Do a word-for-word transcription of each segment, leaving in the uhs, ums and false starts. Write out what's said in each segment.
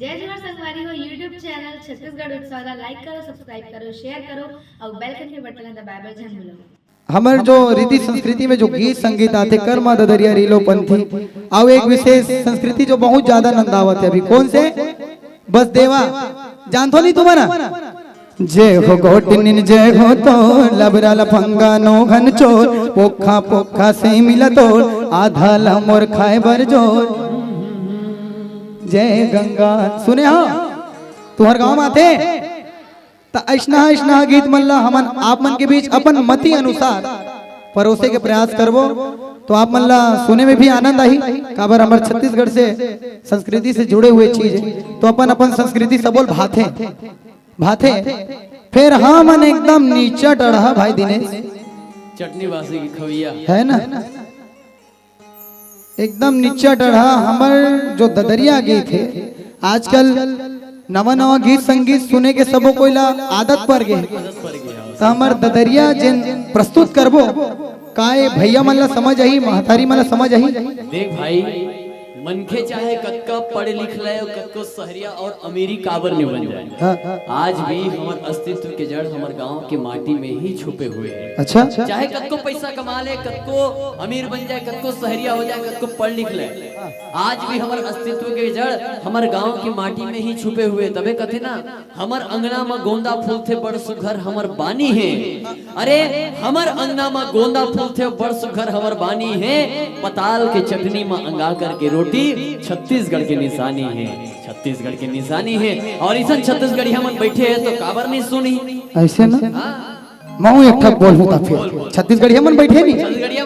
जय जोहार संगवारी हो, YouTube चैनल छत्तीसगढ़ उत्सव ला like करो, subscribe करो, share करो अउ bell घंटी बटन ला दबाए बर झन भूलो। हमर जो रीति संस्कृति में जो गीत संगीत आथे, कर्मा ददरिया रीलो पंथी, अउ एक विशेष संस्कृति जो बहुत ज्यादा नंदावत हे अभी, कौन से? बस देवा, जानथो नहीं तुम्हारा? जय हो गोटिनिन जय हो तो, लबरा लफंगा नौ घन चोर, पोखा पोखा से मिला तोर, आधा ला मोर खाए बर जोर। जय गंगा। सुने हो, तुहर गांव में आथे त अइसना अइसना गीत मन ला हमन आप मन के बीच अपन मति अनुसार परोसे के प्रयास करबो। तो आप मन ला सुने में भी आनंद आही, काबर हमर छत्तीसगढ़ से संस्कृति से जुड़े हुए चीज हे। तो अपन अपन संस्कृति सबो ल भाथे, भाथे। फिर हमन एकदम नीचा टड़हा भाई दिनेश, चटनी बासी की खवैया। है ना? एकदम नीचा टड़हा। हमर जो ददरिया गीत हे, आजकल नवा नवा गीत संगीत सुने के सबो कोई ला आदत पड़ गे हे। त हमर ददरिया जेन प्रस्तुत करबो, का ए भैया मन ला समझ आही, महतारी मन ला समझ आही? देख भाई, मनखे चाहे कतका पढ़ लिख ले, कतको सहरिया और अमीरी काबर नहीं बन जाए, हाँ। आज भी हमर अस्तित्व के जड़ हमर गांव के माटी में ही छुपे हुए हैं। अच्छा। चाहे कतको पैसा कमा ले, कतको अमीर बन जाए, कतको सहरिया हो जाए, कतको पढ़ लिख ले, आज भी हमर अस्तित्व के जड़ हमर गांव के माटी में ही छुपे हुए। तबे कथे ना, हमर अंगना म गोंदा फूलथे बड़ सुघर हमर बानी हे। अरे, हमर अंगना म गोंदा फूलथे बड़ सुघर हमर बानी हे। पताल के चटनी म अंगा करके रोटी छत्तीसगढ़ के निशानी हे, छत्तीसगढ़ के निशानी हे। और इसन छत्तीसगढ़िया मन बैठे हे तो काबर नहीं सुनी? ऐसे ना? हाँ। महूं एक ठक बोलूं त फिर छत्तीसगढ़िया मन बैठे नहीं,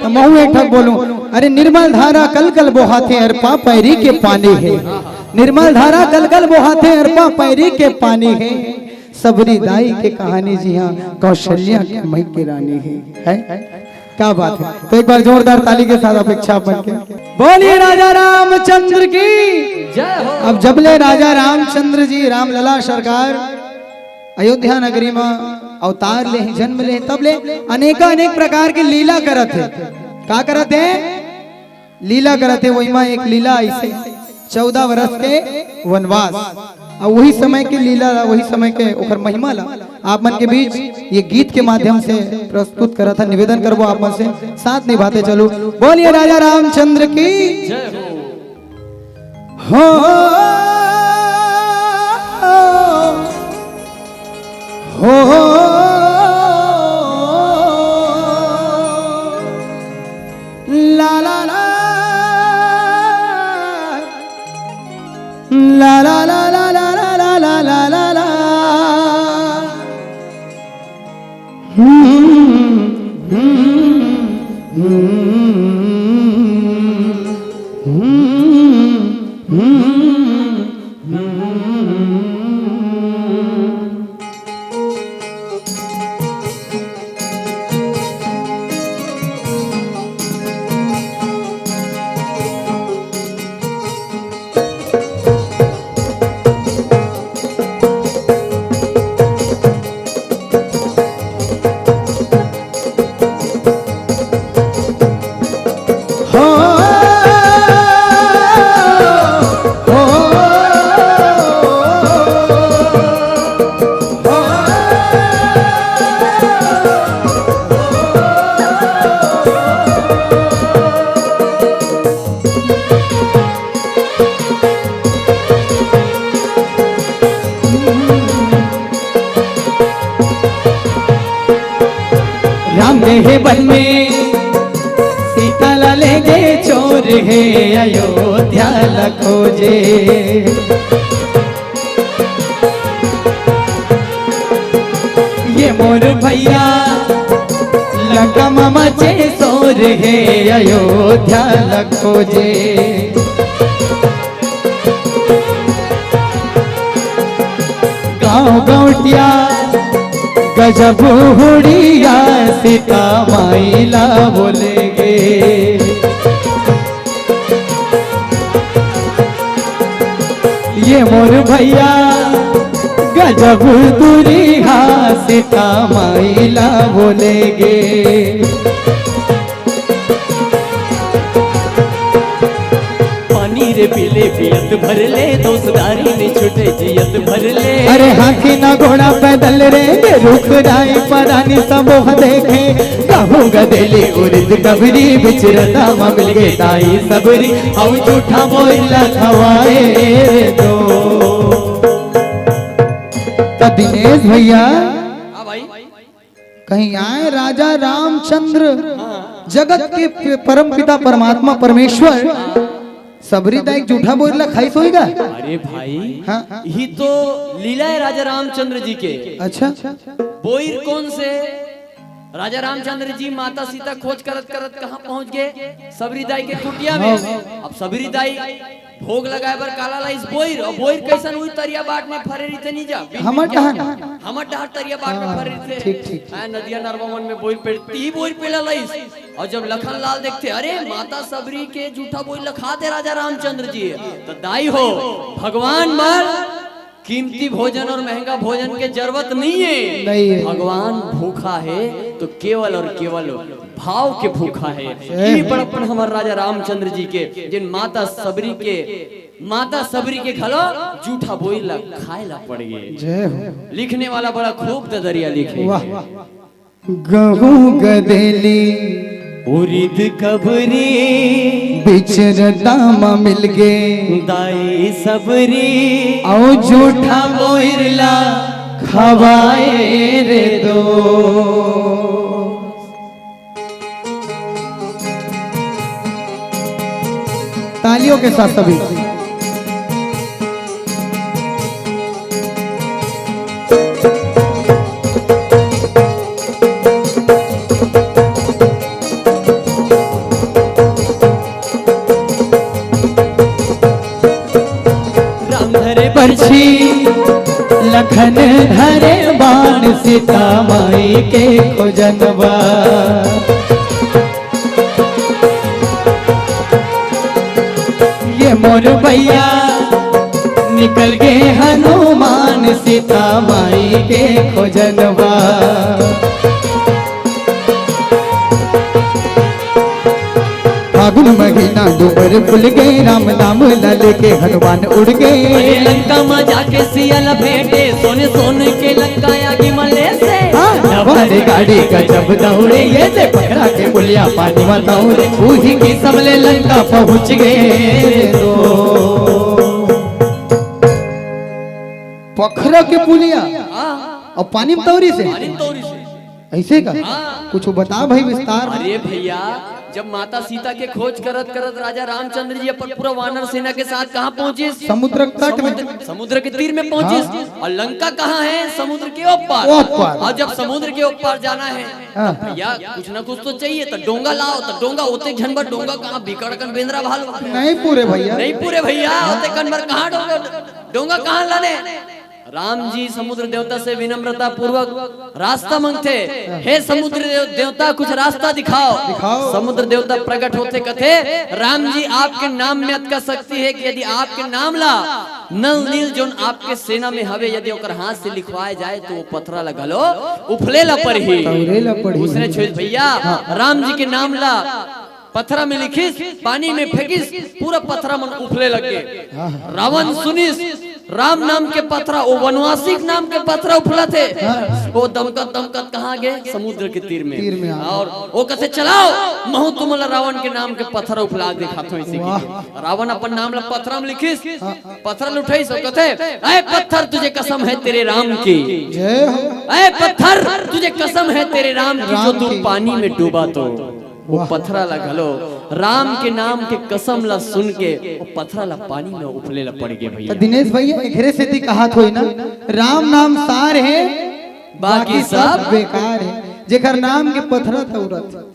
त महूं एक ठक बोलूं। अरे, निर्मल धारा कल कल बोहाथे, अरपा पैरी के पानी हे। निर्मल धारा कल कल बोहाथे, अरपा पैरी के पानी हे। सबरी दाई के कहानी जी हाँ, कौशल्या के मई के रानी हे। है? क्या बात है। तो एक बार जोरदार ताली के साथ अपेक्षा बन के बोलिए राजा रामचंद्र की। जय हो। अब जब ले राजा रामचंद्र जी, रामलला सरकार अयोध्या नगरी म अवतार ले हे, जन्म ले हे, तब ले अनेका अनेक प्रकार के लीला करत हे। का करत हे? लीला करत हे। वही म एक लीला अइसे, चौदह वर्ष के वनवास, अउ वही समय के लीला ला, वही समय के ओकर महिमा ला आप मन के बीच ये गीत के माध्यम से प्रस्तुत करत हन। निवेदन करबो आप मन से, साथ निभाते चलू। बोलिए राजा रामचंद्र की। जय हो। हो, हो, ला, ला, ला, ला, ला, ला। राम गे हे वन में, सीता ला ले गे चोर हे, अयोध्या ला खोजे। ये मोर भैया लंका म मचे शोर हे, अयोध्या ला खोजे। गांव गौटिया गजब हुड़िया सीता माई ला बोले गे। ये मोर भैया गजब दुरिहा सीता माई ला बोले गे। पानी जे पीले पियत भर ले, दोस्तारी में छुटे जियत भर ले। अरे हाथी ना घोड़ा पैदल रेंगे, रुख राई परानी सब वह देखे। कहूँ गदेली उरिद कबरी, बिचरता मा मिल गए दाई सबरी, अउ झूठा बोइला खवाए दो। तो दिनेश भैया, हाँ भाई। कहीं आए राजा रामचंद्र, हाँ। जगत के प-, परम पिता परमात्मा परमेश्वर, हाँ। सबरी दाई के जूठा बोइर ला खाइस होइगा? अरे भाई, हाँ। यही तो लीला है राजा रामचंद्र जी के। अच्छा। बोइर कौन से? राजा रामचंद्र जी माता सीता खोज करत करत कहाँ पहुँच गए? सबरी दाई के कुटिया में। हाँ। अब सबरी दाई भोग लगाए बर काला लाइस बोइर, अउ बोइर कैसन हुई? तरिया बाट में फरे रहिथे नी जा। हमर डहर। हमर डहर तरिया बाट में हाँ, फरे रहिथे। ठीक, ठीक, ठीक। हाँ, नदिया नरवा मन में बोइर पेड़, ती बोइर पेला लाइस। अउ जब लखन लाल देखथे, अरे माता सबरी के जूठा बोइर ला खाथे राजा रामचंद्र जी, त दाई हो, भगवान बर कीमती भोजन अउ महंगा भोजन के जरूरत नहीं है। नहीं है। भगवान भूखा है तो केवल अउ केवल भाव के भूखा है। जय हो। ये बड़प्पन हमर राजा रामचंद्र जी के, जिन माता सबरी के, माता सबरी के घलो जूठा बोइर ला खाए ला पड़ गे। जय हो। लिखने वाला बड़ा खूब ददरिया लिखे। वाह। गहूं गदेली उरिद कबरी बिचरता मा मिल गे। दाई सबरी अउ जूठा बोइर ला खवाए रे दो। तालियों के साथ सभी। राम धरे बरछी, लखन धरे बाण, सीता माई के खोजनवा। ये मोर भैया निकल गे हनुमान, सीता माई के खोजनवा। फागुन महीना डूबर फुल गे, राम नाम ला लेके हनुमान उड़ गे। अरे लंका मा जाके सिया ला भेंटे, सोने सोने के लंका आगी मले से। हाँ, नवा रे गाड़ी गजब दौड़े, ये दे पखरा के पुलिया पानी मा तौरे, उही किसम ले लंका पहुँच गे रे दो। पखरा के पुलिया हाँ। अउ पानी मा तौरिस हे। पानी मा तौरिस हे। ऐसे का? हाँ। कुछ बता भाई विस्तार में। अरे भैया, जब माता सीता के खोज करत करत राजा रामचंद्र जी अपन पूरा वानर सेना के साथ कहाँ पहुँचिस? समुद्र तट में। समुद्र, समुद्र के तीर में पहुँचिस। हाँ। अउ लंका कहाँ है? समुद्र के ओ पार। ओ पार। अउ जब समुद्र के ओ पार जाना है, हाँ। तो भैया कुछ ना कुछ तो चाहिए, तो डोंगा लाव, तो डोंगा ओते झन बर डोंगा कहाँ? बिकट कन बेंदरा भालू। नहीं पूरे भैया। नहीं पूरे भैया, ओते कन बर कहाँ डोंगा? डोंगा कहाँ लाने? राम जी समुद्र देवता से विनम्रता पूर्वक रास्ता मांगथे, "हे समुद्र देव-, देवता, कुछ रास्ता दिखाव।" दिखाव। समुद्र देवता प्रकट होथे, कथे, "राम जी, आपके नाम में अतका शक्ति है कि यदि आपके नाम ला नल नील जोन आपके सेना में हवे, यदि ओकर हाथ से लिखवाए जाए तो वो पथरा ला घलो उफले ला परही।" तौरे ला परही। उसने छुइस भैया, हाँ। राम जी के नाम ला पथरा में लिखिस, पानी में फेंकिस, पूरा पथरा मन उफले लगे। हाँ, हाँ। रावण सुनिस, राम नाम के पथरा, वो वनवासी के नाम के पथरा उफलथे। हाँ। वो दमकत दमकत कहाँ गे? समुद्र के तीर में। तीर में आ गए। अउ वो कथे, "चलाव, महूँ तुमन ला रावण के नाम के पथरा उफला के दिखाथों।" ऐसे वाह। कि रावण अपन नाम ला पथरा में लिखिस, हाँ। पथरा ल उठाइस अउ कथे, "ऐ पत्थर, तुझे कसम है तेरे राम की। जय हो। ऐ पत्थर, तुझे कसम है तेरे राम की, राम जो तू की। पानी में डूबा तो।" वो वाह। पथरा ला घलो राम के नाम के कसम ला सुन के वो पथरा ला पानी में उफले ला पड़ गे भैया। तो दिनेश भैया, एकरे सेती कहात होई ना, राम नाम सार है, बाकी बाकी सब सब बेकार है, जेकर नाम के पथरा तौरत।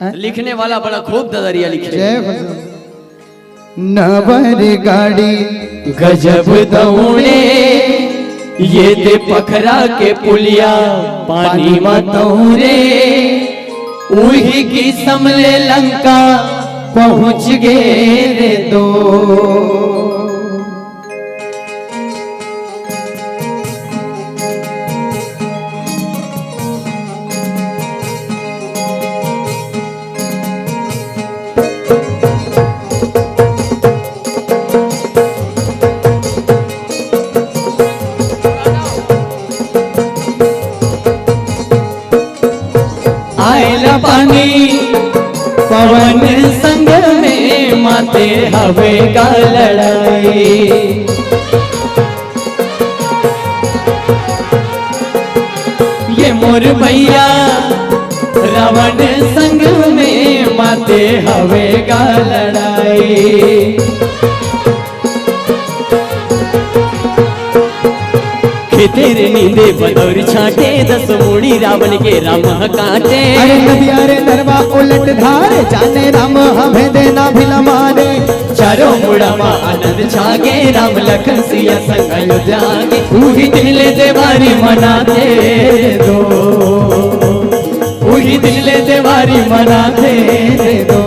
हैं? लिखने वाला बड़ा खूब ददरिया लिखे। जय हो। नवा रे गाड़ी गजब दौड़े, ये दे पखरा के पुलिया पानी म तौरे, उही किसम ले लंका पहुँच गे रे दो। पवन संग में माते हवे गा लड़ाई। ये मोर भैया रावण संग में माते हवे गा लड़ाई। खेते रे नींदे बदौर छाटे, दस मुड़ी रावण के राम ह काटे। अरे नदिया रे नरवा उलट धारे, जाने राम हमें देना भिलमारे। चारों मुड़ा मा आनंद छागे, राम लखन सिया संग अयोध्या गे। उही दिन ले देवारी मनाते रे दो, उही दिन ले देवारी मनाते रे दो,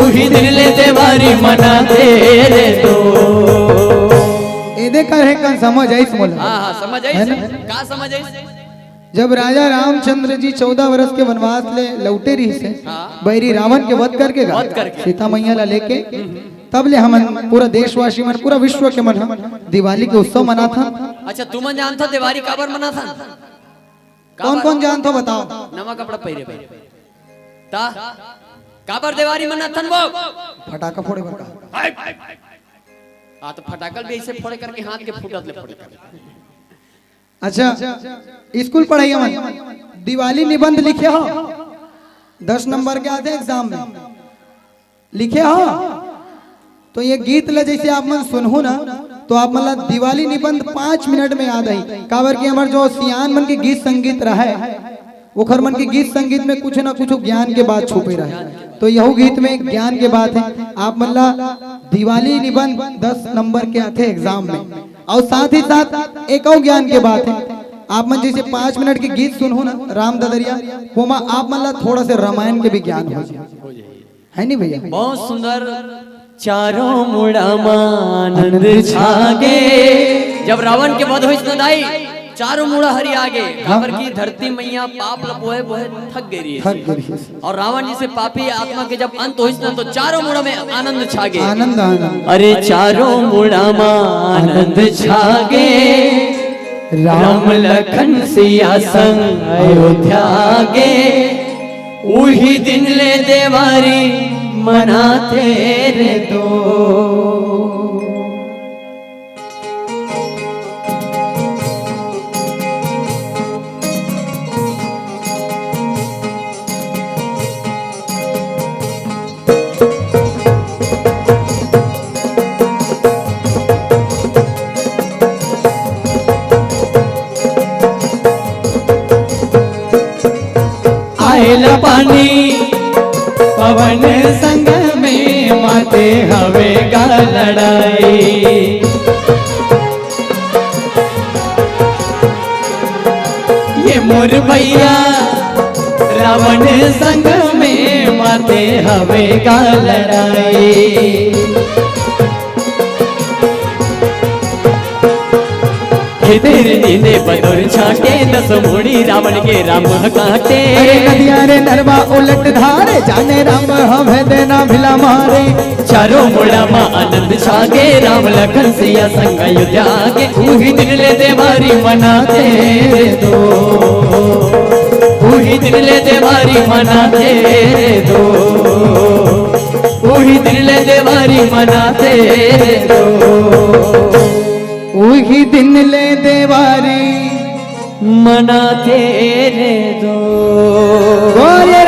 उही दिन ले देवारी मनाते रे दो। एदे कर हे कन समझ आइस मोला। हाँ, हाँ, समझ आइस। है ना? का समझ आइस? जब राजा रामचंद्र जी चौदह वर्ष के वनवास ले लौटे रहिस हे, हाँ। बैरी रावण के वध करके गा, वध करके। सीता मैया ला लेके, तब ले हमन पूरा देशवासी मन, पूरा विश्व के मन ह दिवाली के उत्सव मनाथन। अच्छा, तुमन जानथो देवारी काबर मनाथन? कौन काबर? कौन जानथो बताओ। नवा कपड़ा पहिरे बर। ता काबर देवारी मनाथन वो? फटाका फोड़े बर का? हाँ, तो फटाकल भी ऐसे फोड़े करके हाथ के फूटत ले फोड़े कर। अच्छा, स्कूल पढ़ाई मन दिवाली निबंध लिखे हो? दस नंबर के आथे एग्जाम में, लिखे हो? तो ये गीत ला जैसे आप मन सुनहू ना, तो आप मन ला दिवाली निबंध पाँच मिनट में याद आई। काबर कि हमर जो सियान मन के गीत संगीत रहे, ओखर मन के गीत संगीत में कुछ ना कुछ ज्ञान के बात छुपे रहे। तो यहू गीत में ज्ञान के बात हे। आप मन ला दिवाली निबंध दस नंबर के आथे एग्जाम में। और साथ ही साथ एक और ज्ञान के बात हे, आप मन जैसे पाँच मिनट के गीत सुनहू ना राम ददरिया, ओमा आप मन ला थोड़ा से रामायण के भी ज्ञान हो जाए, है नहीं भैया? बहुत सुंदर। चारों मुड़ा मा आनंद छागे। जब रावण के वध होइस न दाई, चारों मुड़ा हरिया गे। काबर की धरती मैया पाप ल बोहे बोहे थक गे रहिस। थक गे रहिस। और रावण जैसे पापी आत्मा के जब अंत होइस न, तो चारों मुड़ा में आनंद छागे। आनंद, आनंद। अरे चारों मुड़ा मा आनंद छागे, राम लखन सिया संग अयोध्या गे। उही दिन ले देवारी मनाते रे दो। आयल पानी पवन संग में माते हवे गा लड़ाई। ये मोर भैया रावण संग में माते हवे गा लड़ाई। खेते रे नींदे बदौर छाटे, दस मुड़ी रावण के राम ह काटे। अरे नदिया रे नरवा उलट धारे, जाने राम हमें देना भिला मारे। चारों मुड़ा मा आनंद छागे, राम लखन सिया संग अयोध्या गे। उही दिन ले देवारी मनाते रे दो, उही दिन ले देवारी मनाते रे दो, उही दिन ले देवारी मनाते रे दो। उही दिन ले देवारी मनाते रे दो। बोले